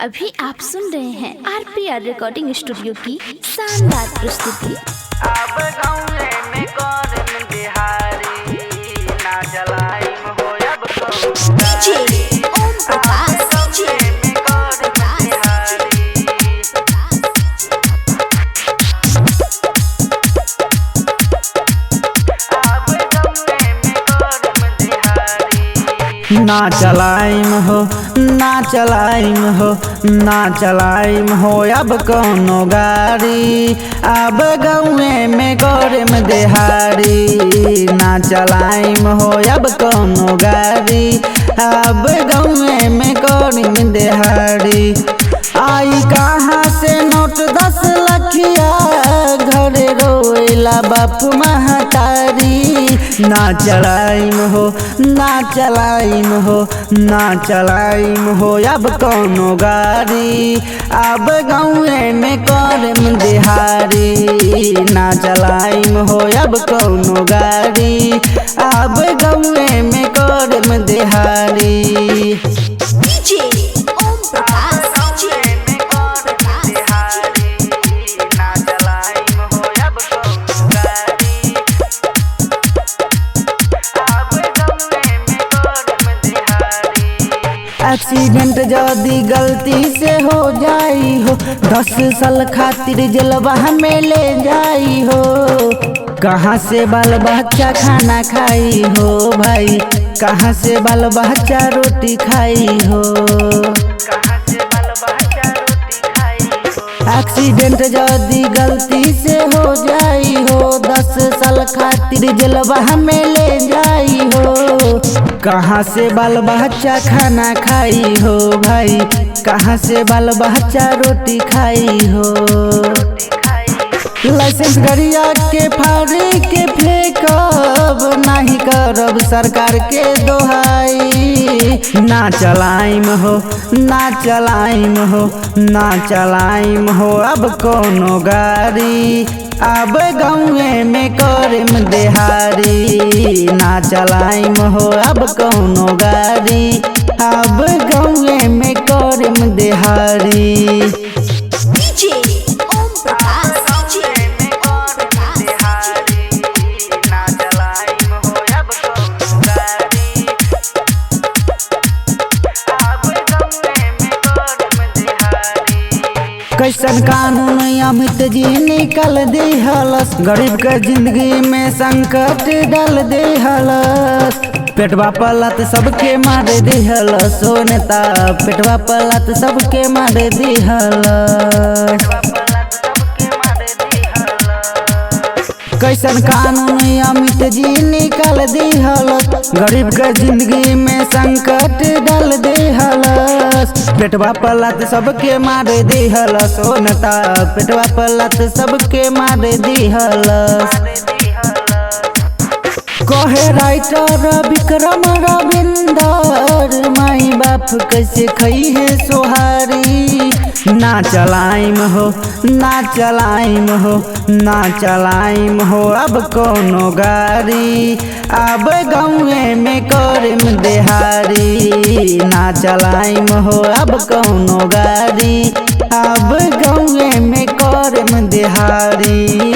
अभी आप सुन रहे हैं आरपीआर रिकॉर्डिंग स्टूडियो की शानदार प्रस्तुति। अब गाँवे में करम बिहारी ना जलाइम हो अब डीजे ओम प्रकाश, डीजे में करम बिहारी। अब गाँवे में करम बिहारी ना चलाइम हो, ना चलाइम हो, ना चलाइम हो अब कौनो गाड़ी। अब गाँवे में करम देहारी ना चलाइम हो अब कौनो गाड़ी। अब गाँवे में करम देहारी। आई कहाँ से नोट 10 लखिया, घरे रोएला बाप महतारी। ना चलाइम हो, ना चलाइम हो, ना चलाइम हो अब कौनो गाड़ी। अब गाँवे में करम देहारी ना चलाइम हो अब कौनो गाड़ी। अब गाँवे में करम देहारी। डीजे ओम प्रकाश, डीजे में करम बिहारी ना जलाइम हो अब कौनो गाड़ी। अब गाँवे में करम बिहारी। एक्सीडेंट जदी गलती से हो जाई हो, 10 साल खातिर जलवा में ले जाई हो। कहाँ से बाल बच्चा खाना खाई हो भाई, कहाँ से बाल बच्चा रोटी खाई हो। कहाँ से बाल बच्चा रोटी खाई हो। एक्सीडेंट जदी गलती से हो जाई हो, 10 साल खातिर जलवा में ले जाई हो। कहाँ से बाल बच्चा खाना खाई हो भाई, कहाँ से बाल बच्चा रोटी खाई हो। लाइसेंस गरिया के फाड़ी के फेंकब, नाही करब सरकार के दोहाई। ना चलाइम हो, ना चलाइम हो, ना चलाइम हो अब कौनो गाड़ी। अब गाँवे में करम देहारी ना चलाइम हो अब कौनो गाड़ी। अब गाँवे में करम देहारी। डीजे ओम प्रकाश, डीजे में करम बिहारी ना जलाइम हो अब कौनो गाड़ी। अब गाँवे में करम बिहारी। कैसन कानून अमित जी निकल दिहलस, गरीब के जिंदगी में संकट डाल दिहलस। पेटवा पलत सबके मार दिहलस ओ नेता, पेटवा पलत सबके मार दिहलस। पलट सबके मार दिहलस। कैसन कानून अमित जी निकाल दिहलस, गरीब के जिंदगी में संकट डाल दिहलस। पेटवा पलत सबके मार दिहलस ओ नेता, पेटवा पलत सबके मार दिहलस। कहे राइटर विक्रम रविंदर, माई बाप कैसे खई है सोहारी। ना चलाइम हो, ना चलाइम हो, ना चलाइम हो अब कौनो गाड़ी। अब गाँवे में करम देहारी ना चलाइम हो अब कौनो गाड़ी। अब गाँवे में करम देहारी।